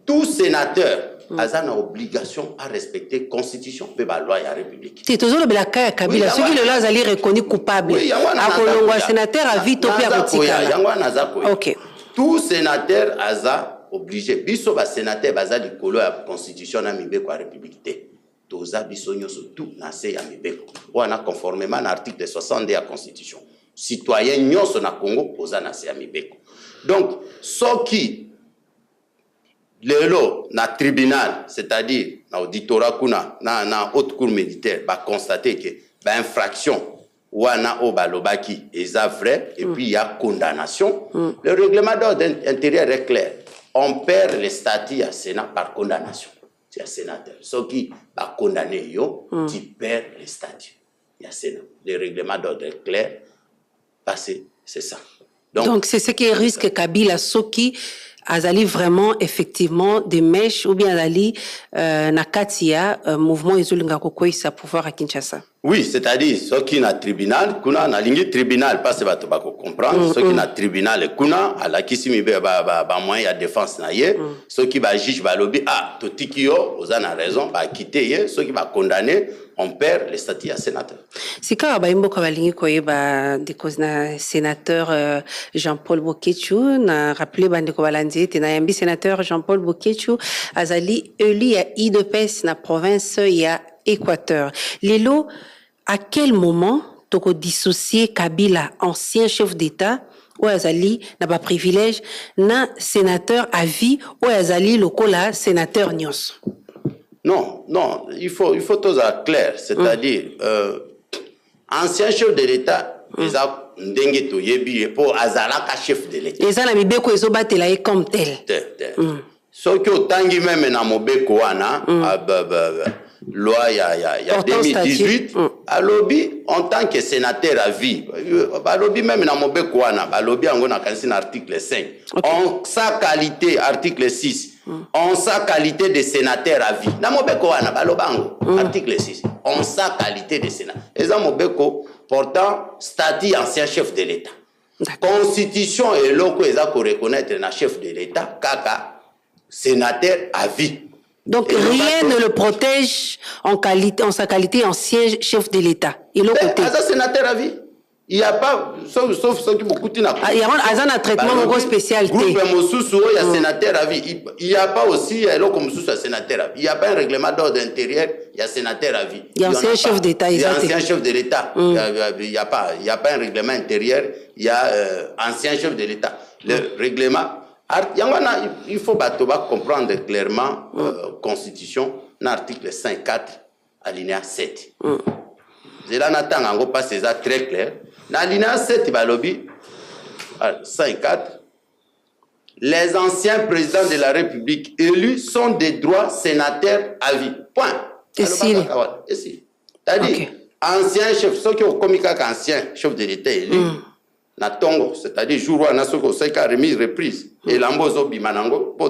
tout sénateur aza na obligation à respecter constitution mpe baloi ya République. Te, tozolobela ka ya Kabila. Oui, soki lelo azali reconnu coupable, Oui, yango wana naza akolongwa koya. sénateur à vie to mpe Naza koya, akotikala? Yango wana naza koya. Tout sénateur aza obligé. Biso basénateur baza likolo ya constitution na mibeko ya République te. Toza biso nyonso tout na se ya mibeko wana, conformément na article 62 ya constitution. Citoyen nyonso na Congo oza na se ya mibeko. Donc soki lelo na tribunal, c'est-à-dire na auditorat kuna na haute cour militaire, baconstate ke bainfraction wana oyo balobaki eza vrai et puis il y a condamnation, le règlement d'ordre intérieur est clair: on perd le statut ya Sénat par condamnation ya sénateur. Soki bakondamne yo, tu perds le statut ya Sénat. Le règlement d'ordre est clair, parce que c'est ça. Donc c'est ce qui risque Kabila soki azali vraiment effectivement de mèche ou bien azali na kati ya mouvement ezolinga kokweyisa pouvoir à Kinshasa. Oui, c'est-à-dire soki na tribunal kuna, nalingi tribunal parce bato bakocomprendre, soki na tribunal kuna alakisi mibe bamoyen ya défense na ye, soki bajuge balobi: "Ah, totiki yo, oza na raison", bakite ye. Soki bakondamne, on perd le statut ya sénateur. Sika bayimboka balingi koyeba, ndeko na sénateur Jean-Paul Boketshu. Na rappele bandeko balandi ete nayambi sénateur Jean-Paul Boketshu, azali élu ya UDPS na province ya Équateur. Lelo, à quel moment tokodissocier Kabila, ancien chef d'État oyo azali na baprivilège, na sénateur à vie oyo azali lokola sénateur nyonso? Non, non, il faut tozala clair, c'est-à-dire ancien chef de l'État eza ndenge toyebi ye mpo azalaka chef de l'État. Eza na mibeko ezobatela ye comme tel. Te, te. Soki otangi même na mobeko wana, loi ya Portant 2018 statut. Alobi en tant que sénateur à vie, balobi même na mobeko wana, balobi yango, nakanisi na article 5, en sa qualité, article 6, en sa qualité de sénateur à vie. Na mobeko wana baloba yango, article 6, en sa qualité de sénateur. Eza mobeko portant statut ancien chef de l'État. Constitution, eloko eza koreconnaître na chef de l'État kaka sénateur à vie. Donc Et rien ne le protège en sa qualité ancien chef de l'État. Eloko te. Aza sénateur à vie, il y a pas, sauf soki bokuti na Ah, yango aza na traitement Balobi, moko spécial te. Groupe mosusu oyo ya sénateur à vie, il y a pas aussi eloko mosusu ya sénateur à vie. Il y a pas un règlement d'ordre intérieur ya sénateur à vie. Il y a Il y en ancien a chef pas. d'État, Il y a eza te. ancien chef de l'État, il y a pas un règlement intérieur. Il y a ancien chef de l'État, le règlement yango wana, il faut bato bacomprendre clairement constitution na article 5.4 alinéa 7. Nzela natanga yango mpasi, eza très clair. Na alinéa 7 balobi, 5.4: les anciens présidents de la République élus sont des droits sénateurs à vie, point. Esili. Alobaka wana, esili, c'est-à-dire ancien chef, soki okomi kaka ancien chef de l'État élu na ntongo, c'est-à-dire jour wana, soki osali kaka remise reprise, elamba ozobima nango po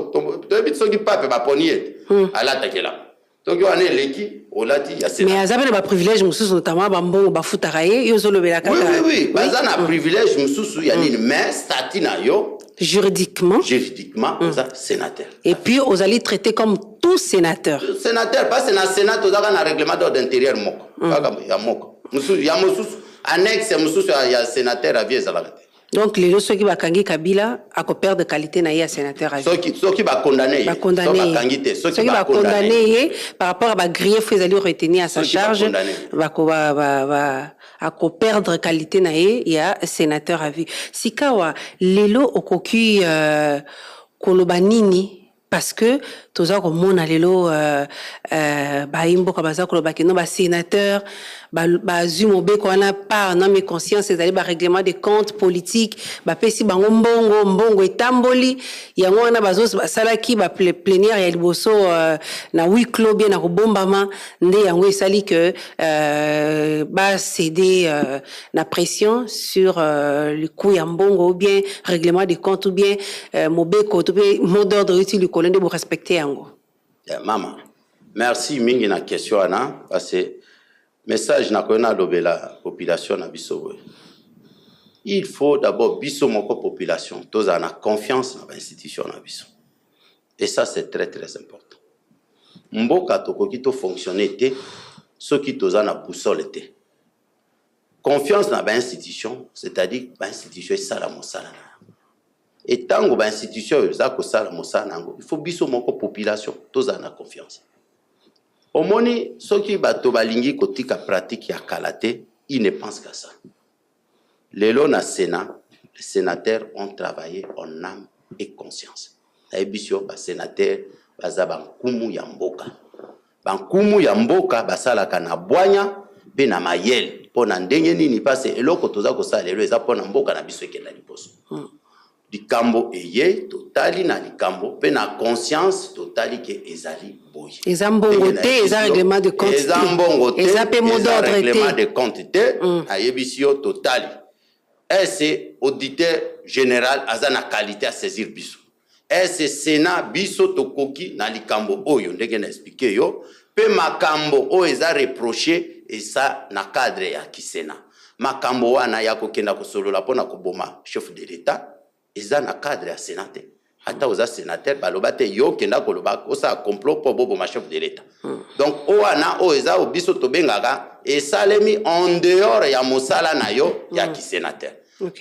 toyebi soki pape baponi ye te, alataki elamba, soki wana eleki, olati ya sénat. Mais aza mpe na baprivilège mosusu, notamment bambongo bafutaka ye, yo ozolobela kaka. Oui, baza na privilège mosusu ya nini, mais statut na yo juridiquement, juridiquement oza sénateur. Et puis ozali traité comme tout sénateur. Sénateur, parce que na Sénat tozaka na règlement d'ordre intérieur moko kaka ya moko, mosusu ya mosusu, annexe mosusu ya sénateur à vie ezalaka te. Donc lelo soki bakangi Kabila, akoperdre qualité na ye ya sénateur à vie. Soki bakondane ye. Bakondane Soki ye. bakangi te, soki Soki bakondane bakondane ye par rapport à bagrief ezali retenu à sa Soki charge, bakondane. Bako akoperdre qualité na ye ya sénateur à vie. Sikawa lelo okoki koloba nini? Parce que toza komona lelo bayi mboka baza koloba keno basénateur bazwi mobeko wana par âme et conscience, ezali barèglement de compte politique, bapesi bango mbongo, mbongo etamboli, yango wana basalaki baplénière ya liboso na huis clos, bien na kobombama, nde yango esali ke bacéder na pression sur le coup ya mbongo, ou bien règlement de compte, ou bien mobeko to mpe mot d'ordre euti likolo, nde borespecte yango. Yeah, mama, merci mingi na question wana, parce que message nakoki nalobela population na biso boye: il faut d'abord biso moko population tozala na confiance na bainstitution na biso, et ça c'est très très important. Mboka tokoki tofonctionne te soki toza na boussole te. Confiance na bainstitution, c'est-à-dire bainstitution esala mosala na yango. Etango bainstitution oyo eza kosala mosala na yango, il faut biso moko population tozala na confiance. Omoni, soki bato balingi kotika pratique ya kala te, ils ne pensent qu'à ça. Lelo na Sénat, les sénateurs ont travaillé en âme et conscience. Nayebi yo, basénateur baza bankumu ya mboka. Bankumu ya mboka basalaka na bwanya mpe na mayele. Mpo na ndenge nini? Mpasi eloko toza kosala lelo eza mpo na mboka na biso ekenda liboso. Likambo eye, totali na likambo mpe na conscience, totali ke ezali boye. Eza mbongo te, eza règlement de compte. Eza mbongo te. Eza mpe mot d'ordre. Règlement de compte te. Nayebisi yo, totali ese auditeur général aza na qualité ya saisir biso, ese Sénat biso tokoki na likambo oyo ndenge na expliquer yo mpe makambo oyo eza reproche, eza na cadre ya kisena. Makambo wana ya kokenda kosolola mpona koboma chef de l'État eza na cadre ya Sénat te. Ata oza sénateur, baloba te yo okenda koloba, osala complot mpo boboma chef de l'État. Donc oyo wana oyo eza oyo biso tobengaka esalemi en dehors ya mosala na yo ya kisénateur.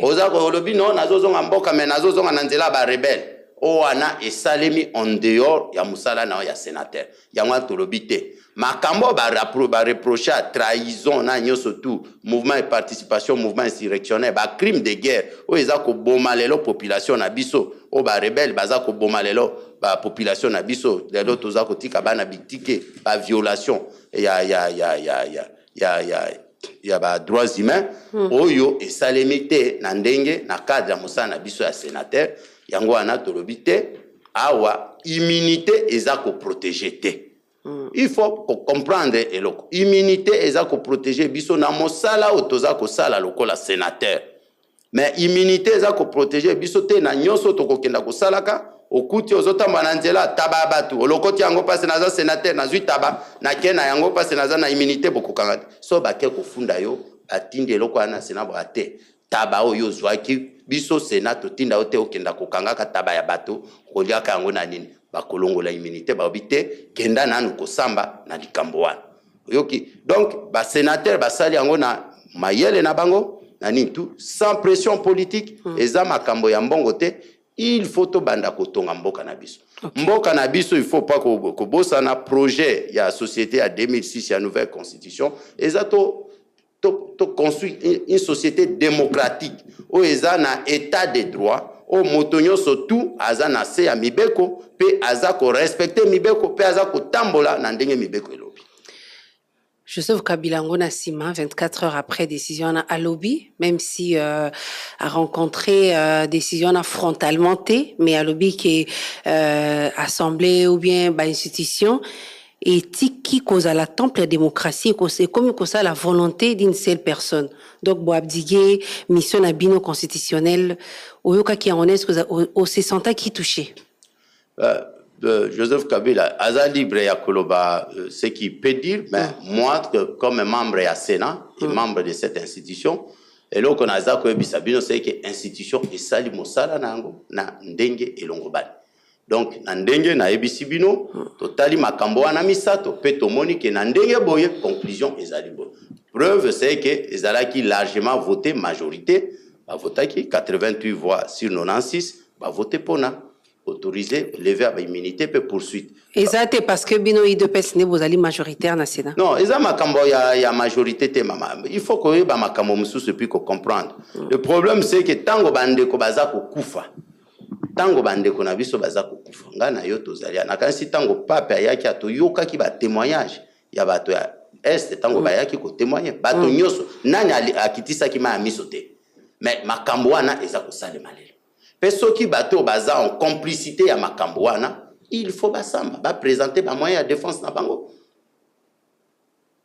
Oza olobi no, nazozonga mboka, me nazozonga na nzela ya barebele. Oyo wana esalemi en dehors ya mosala na yo ya sénateur. Yango wana tolobi te, makambo oyo bareproche ya trahison na nyonso, tout mouvement de participation, mouvement insurrectionnel, bacrime de guerre oyo eza koboma lelo population na biso, oyo barebelles baza koboma lelo bapopulation na biso, lelo toza kotika bana bitike, baviolation ya badroits humains oyo esalemi te na ndenge na cadre ya mosala na biso ya sénateur. Yango wana tolobi te, awa immunité eza koprotéger te. Il faut comprendre eloko immunité eza koprotéger biso na mosala oyo toza kosala lokola sénateur, mais immunité eza koprotéger biso te na nyonso tokokenda kosalaka. Okuti ozotambola na nzela, taba ya bato olokoti yango, mpasi naza sénateur, nazwi taba, nake na yango, mpasi naza na immunité, bokokanga te. So bake kofunda yo, batindi eloko wana na Sénat, boya te, taba oyo ozwaki, biso Sénat totinda yo te okenda kokangaka taba ya bato, koliaka yango na nini. Bakolongola immunité, balobi te, kenda nanu kosamba na likambo wana. Oyoki? Donc basénateur basali yango na mayele na bango na nini, tout sans pression politique. Eza makambo ya mbongo te. Il faut tobanda kotonga mboka na biso. Mboka na biso, il faut pas kobosana projet ya société ya 2006 ya nouvelle constitution eza to construire une société démocratique oyo eza na état de droit, oyo moto nyonso tu aza na se ya mibeko mpe aza korespecter mibeko mpe aza kotambola na ndenge mibeko elobi. Joseph Kabila ngo na nsima, 24 heures après décision wana, alobi, même si a rencontré décision wana frontalement te, mais alobi ke assemblée ou bien bainstitution etiki kozala temple ya démocratie, ekomi kosala la volonté d'une seule personne. Donc boabdiquer mission na bino constitutionnelle. Oyokaki yango, est-ce que ose sentaki touché? Joseph Kabila aza libre ya koloba ce qu'il peut dire, mais moi, comme membre ya Sénat et membre de cette institution, eloko naza koyebisa bino, c'est que institution esali mosala na yango na ndenge elongobani. Donc na ndenge nayebisi bino, totali makambo wana misato mpe tomoni ke na ndenge boye, conclusion ezali boye. Preuve, c'est que ezalaki largement voté, majorité bavotaki 88 voix sur 96, bavote mpona autoriser lever ya baimmunité mpe poursuite. Eza te parce que bino UDPS nde bozali majoritaire na Sénat? Non, eza makambo ya majorité te, mama. Il faut koyeba makambo mosusu et puis kocomprendre. Le problème, c'est que ntango bandeko baza kokufa, ntango bandeko na biso baza kokufa, ngai na yo tozali, nakanisi ntango pape ayaki, toyokaki batémoignage ya bato ya Est ntango bayaki kotémoigne, bato nyonso, nani akitisaki mai ya miso te? Mais makambo wana eza kosalema lelo mpe, soki bato oyo baza en complicité ya makambo wana, il faut basamba, baprésente bamoyen ya défense na bango.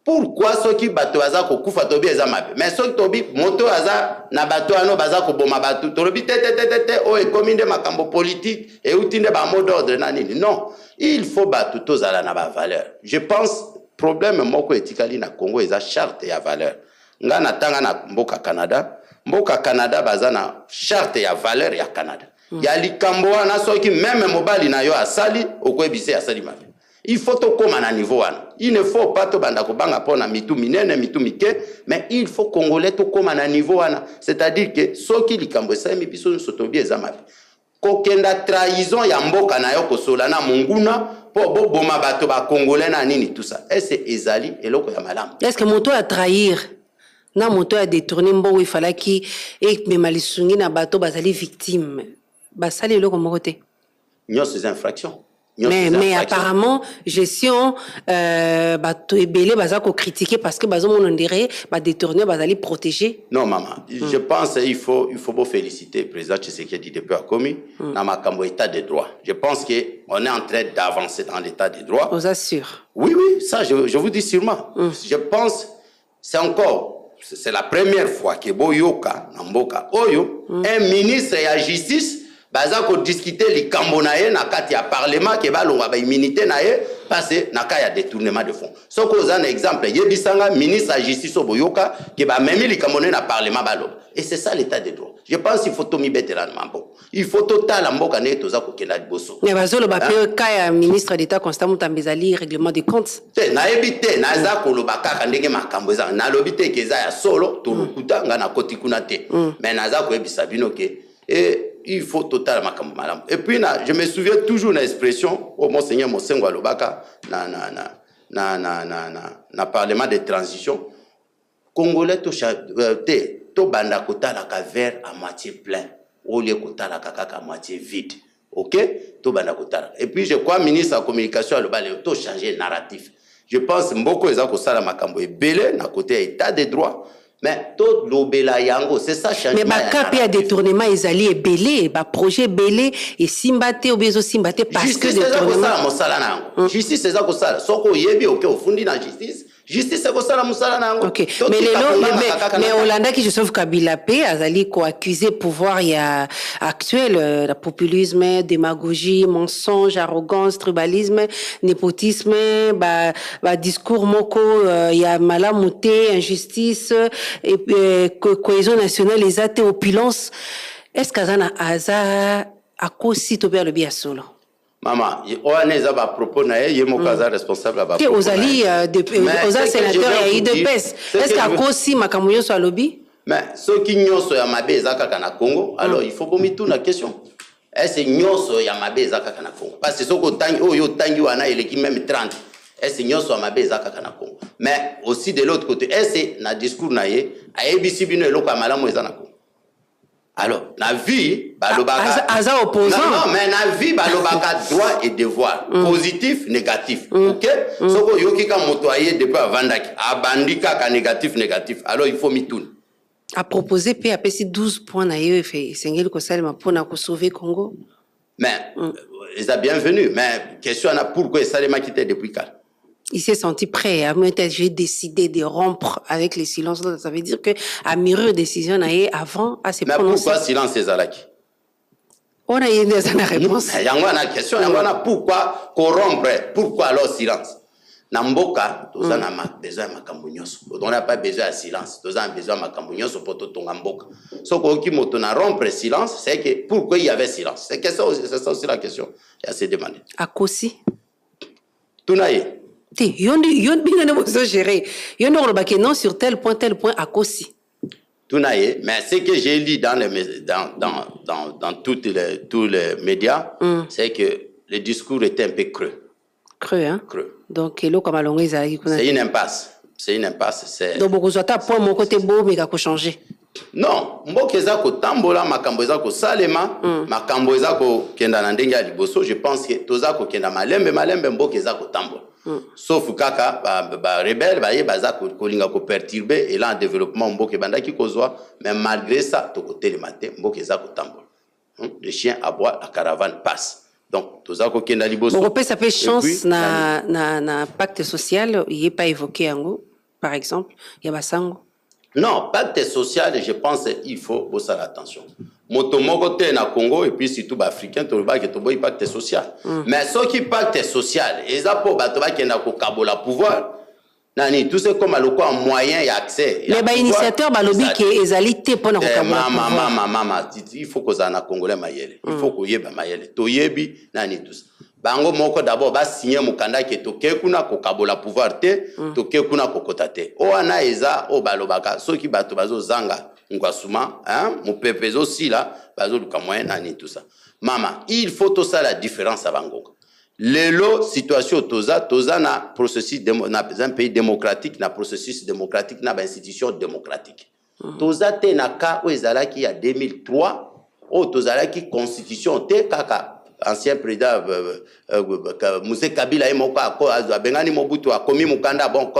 Pourquoi soki bato baza kokufa, tobi eza mabe, mais soki tobi moto oyo aza na bato wana baza koboma bato, tolobi te, te, te, te, te, oyo ekomi nde makambo politique, euti nde bamot d'ordre na nini? Non, il faut bato tozala na bavaleur. Je pense problème moko etikali na Congo eza charte ya valeur. Nga natanga na mboka Canada. Mboka Canada baza na charte ya valeur ya Canada ya likambo wana. Soki même mobali na yo asali, okoyebisa asali mabe. Il faut tokóma na niveau wana. Il ne faut pas tobanda kobanga mpo na mitu minene, mitu mike, mais il faut Congolais tokóma na niveau wana, c'est-à-dire que soki likambo esalemi, biso nyonso toyebi eza mabe. Kokenda trahison ya mboka na yo, kosola na monguna mpo boboma bato bacongolais na nini, tout ça, ese ezali eloko ya malamu? Est ce que moto atrahir na moto ya détourné mbongo efalaki emema lisungi na bato bazali victime, basali eloko moko te? Nyonso eza infraction. Mais apparemment gestion bato ebele baza kocritiquer parce que bazomona ondire badétourné bazali protégé. Non, mama, je pense il faut beau féliciter président Tshisekedi depuis akomi na makambo état de droit. Je pense que on est en train d'avancer dans l'état de droit. Oza sûr? Oui, ça je vous dis sûrement. Je pense c'est encore c'est la première fois que boyoka na mboka oyo un ministre ya justice baza kodiscuter likambo na ye na kati ya parlement ke balongwa baimmunité na ye parce na cas ya détournement de fonds. Soki oza na exemple, yebisanga ministre ya justice oyo boyoka ke bamemi likambo na ye na parlement, baloba. Et c'est ça l'état de droit. Je pense il faut tomibetela na maboko, il faut totala mboka ndenge toza kokenda liboso. Mais bazoloba mpe cas ya ministre d'État Constant Mutamba ezali règlement de compte. Te, nayebi te. Naza koloba kaka ndenge makambo eza. Nalobi te ke eza ya solo to lokuta, ngai nakoti kuna te, mais naza koyebisa bino ke e Il faut totala makambo malamu. Et puis na, je me souviens toujours na expression oyo Monseigneur Mosengo alobaka na parlement de transition congolais: te tobanda kotalaka verre à moitié plein au lieu kotalaka kaka moitié vide. Ok, tobanda kotalaka. Et puis je crois ministre ya communication aloba lelo tochanger narratif. Je pense mboko eza kosala makambo ebele na côté ya état de droit, mais tolobela yango, c'est ça. Changement. Mais bacas mpe ya détournement ezali ebele, baprojet ebele esimba te obi ezosimba te parce que Justice eza kosala mosala na yango. Justice eza kosala. Soki oyebi, oke ofundi na justice, justice ekosala mosala na yango. Ok, mais lelo mais olandaki Joseph Kabila mpe azali koaccuse pouvoir ya actuel, la populisme, démagogie, mensonge, arrogance, tribalisme, népotisme, badiscours ba moko ya malamu te, injustice et cohésion nationale eza te, opulence. Est ce que aza na aza akosi to mpe alobi ya solo? Mama, wana eza bapropos na ye, ye moko aza responsable ya. Te, ozali oza sénateur ya UDPS. Est ce que akosi makambo nyonso alobi? Mais soki nyonso ya mabe eza kaka na Congo, alors il faut bomituna question: est-ce nyonso ya mabe eza kaka na Congo? Parce que soki otangi oyo otangi wana, eleki même 30. Est-ce nyonso ya mabe eza kaka na Congo? Mais aussi, de l'autre côté, est-ce na discours na ye ayebisi bino eloko ya malamu eza na Congo? Alors na vie balobaka Aza opposant. Non, non, mais na vie balobaka droit et devoir, positif, négatif. Ok, soki oyoki ka moto aye depuis avandaki, abandi kaka négatif, négatif, alors il faut mituna. Apropose mpe apesi 12 points na ye efe esengeli kosalema mpona kosauve Congo. Mais eza bienvenu, mais question wana, pourquoi esalemaki te depuis kala? Il s'est senti prêt. J'ai décidé de rompre avec le silence. Ça veut dire que a mûrir décision na ye avant à se Mais prononcer. Pourquoi silence ezalaki? On a eu la réponse. Yango wana question, yango wana: pourquoi corrompre? Pourquoi alors silence? Na mboka toza na besoin ya makambo nyonso. On n'a pas besoin ya silence, toza na besoin ya makambo nyonso mpo totonga mboka. Soki oyoki moto na rompre silence, c'est que pourquoi il y avait silence? C'est question, c'est ça aussi la question ya se demander. Akosi? Tuna ye. Te, yo nde, yo bino nde bozogérer. Yo nde olobaki non, sur tel point, tel point akosi. Tuna ye. Mais ce que j'ai lu dans les dans dans dans dans toutes les tous les médias, c'est que le discours était un peu creux. Creux, hein? Creux. Donc eloko ya malongo ezalaki kuna. C'est une impasse, c'est une impasse, c'est Donc bokozwa ata point moko te bomeka kochanger? Non, mboka eza kotambola, makambo eza kosalema, makambo eza kokenda na ndenge ya liboso. Je pense que toza kokenda malembe malembe, mboka eza kotambola, sauf kaka barebelles ba baye baza kolinga koperturber élan développement mboka ebandaki kozwa. Mais malgré ça, tokotelema te, mboka eza kotambola. Le chien aboie, la caravane passe. Donc toza kokenda liboso. Bokopesa mpe chance na pacte social ye pas évoqué yango, par exemple ya basango? Non, pacte social, je pense il faut bosala attention. Moto moko te na Congo, et puis surtout baafricain, tolobaki toboyi pacte social. Mais soki pacte social eza mpo bato bakenda kokabola pouvoir nani, tout ce comme lokola moyen ya accès. Mais bainitiateur balobi ke ezali te mpona kokabola. Mama, mama, mama, il faut kozala na congolais mayele, il faut koyeba mayele, toyebi nani, tout ça. Bango moko d'abord basinye mokanda ke toke kuna kokabola pouvoir te, toke kuna kokota te. O wana eza oyo balobaka soki bato bazozanga ngwasuma, mopepe ezosila, bazoluka moyen nani, tout ça. Mama, il faut tosala différence ya bangonga. Lelo situation toza na processus na un pays démocratique, na processus démocratique, na bainstitution démocratique. Toza te na cas oyo ezalaki ya 2003, oyo tozalaki constitution te, kaka ancien président Mzee Kabila ye moko abengani Mobutu, akomi mokanda, bon,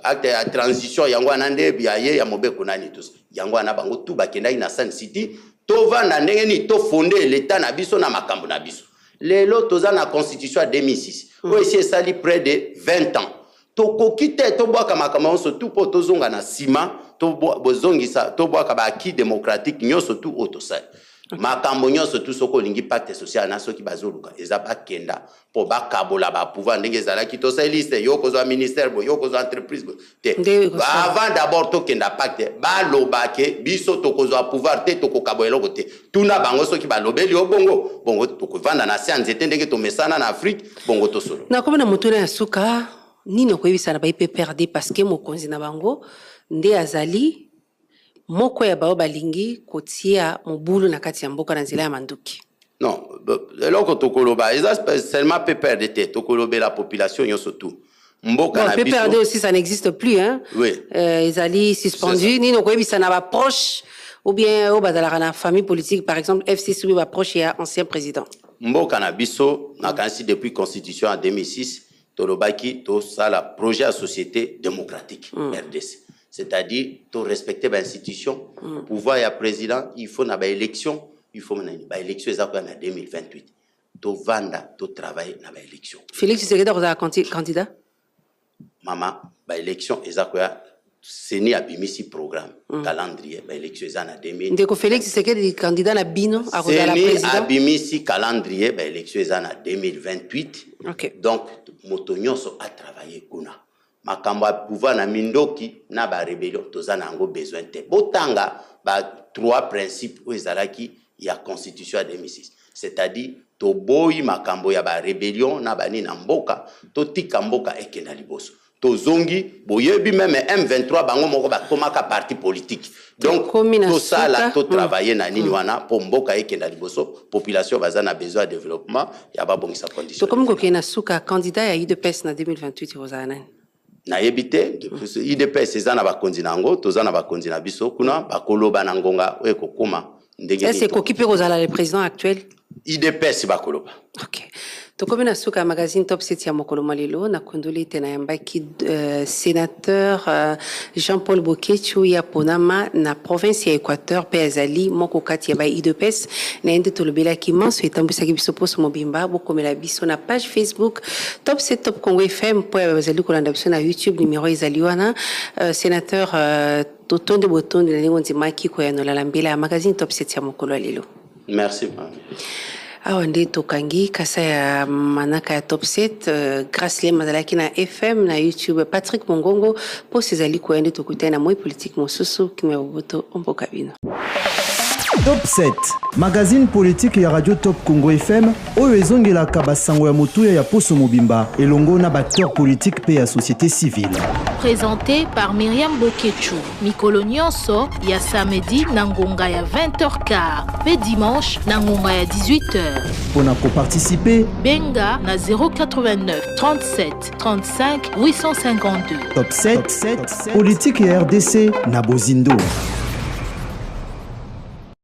acte ya transition. Yango wana nde ya ye ya mobeko nani tous. Yango wana bango tu bakendaki na Sun City, tovanda ndenge nini, tofonde leta na biso na makambo na biso. Lelo toza na constitution ya 2006 oyo esi esali près de 20 ans. Tokoki te tobwaka makambo nyonso tu mpo tozonga na nsima, bozongisa, tobwaka baacquis démocratique nyonso tu oyo tosali, makambo nyonso tu. Soki olingi pacte social na soki bazoluka eza bakenda mpo bakabola bapouvoir ndenge ezalaki, tosali liste, yo kozwa ministère boye, yo kozwa entreprise boye, te. Avant d'abord tokenda pacte, baloba ke biso tokozwa pouvoir te, tokokabola eloko te. Tuna bango, soki balobeli yo bongo bongo, tokovanda na se ya nzete ndenge tomesana na Afrique, bongo tosolo. Nakomi na motuna ya suka: nini okoyebisa na bai PPRD? Parce que mokonzi na bango nde azali moko ya baoyo balingi kotia mobulu na kati ya mboka na nzela ya manduki. Non, eloko tokoloba eza seulement PPRD te, tokolobela population nyonso tout. Mboka Bon, na biso. PPRD aussi, ça n'existe plus, hein. Oui. Ezali suspendu. Nini okoyebisa na baproche ou bien oyo bazalaka na famille politique, par exemple FCC, ou bien baproche ya ancien président? Mboka na biso, nakanisi depuis constitution ya 2006, tolobaki tosala projet ya société démocratique RDC, c'est-à-dire torespecte bainstitution. Pouvoir ya président, il faut na baélection, il faut nani, baélection eza koya na 2028. Tovanda, totravaille na baélection. Félix Tshisekedi akozala candidat? Mama, baélection eza koya. CENI abimisi programme, calendrier baélection eza na 2000. Ndeko Félix Tshisekedi, candidat na bino, akozala CENI président? abimisi calendrier, baélection eza na 2028. Donc moto nyonso atravaille kuna. Makambo ya pouvoir na mindoki na barébellion, toza na yango besoin te. Botanga ba trois principes oyo ezalaki ya constitution ya 2006, c'est-à-dire toboyi makambo ya barébellion na banini na mboka, totika mboka ekenda liboso. Tozongi, boyebi même M23, bango moko bakomaka parti politique. Donc Tokomi na tosala, suka. totravaille na nini wana mpo mboka ekenda liboso. Population baza na besoin ya développement, ya babongisa condition. Tokomi kokende na suka. Candidat ya UDPS na 2028 ekozala nani? Nayebi te. UDPS eza na bakonzi na yango, toza na bakonzi na biso kuna, bakoloba na ngonga oyo ekokóma ndenge Ese nini. Ekoki mpe kozala le président actuel? UDPS bakoloba. Ok, tokomi na suka ya magazine Top 7 ya mokolo mwa lelo. Nakundoli ete nayambaki sénateur Jean-Paul Boketshu ya Ponama na province ya Équateur, mpe azali moko kati ya ba UDPS. Na ye nde tolobelaki manso etambwisaki biso poso mobimba. Bokomela biso na page Facebook Top 7 Top Congo FM, mpo ya bazali kolanda biso na YouTube, numero ezali wana. Sénateur, totonde botondi na ndenge ondimaki koyanola na mbela ya magazine Top 7 ya mokolo ya lelo. Merci, mama. Awa nde tokangi kasa ya manaka ya Top 7. Grace Lem azalaki na FM na YouTube, Patrick Mongongo. Mposo ezali koya nde tokutani na moi politique mosusu. Kimia ya boboto omboka bino. Top 7, magazine politique ya Radio Top Congo FM oyo ezongelaka basango ya motuya ya poso mobimba elongo na baacteur politique mpe ya société civile. Présenté par Myriam Boketshu, mikolo nyonso ya samedi na ngonga ya 20h15 mpe dimanche na ngonga ya 18h. Mpo na koparticipe, benga na 089 37 35 852. Top 7, politique ya RDC na bozindo.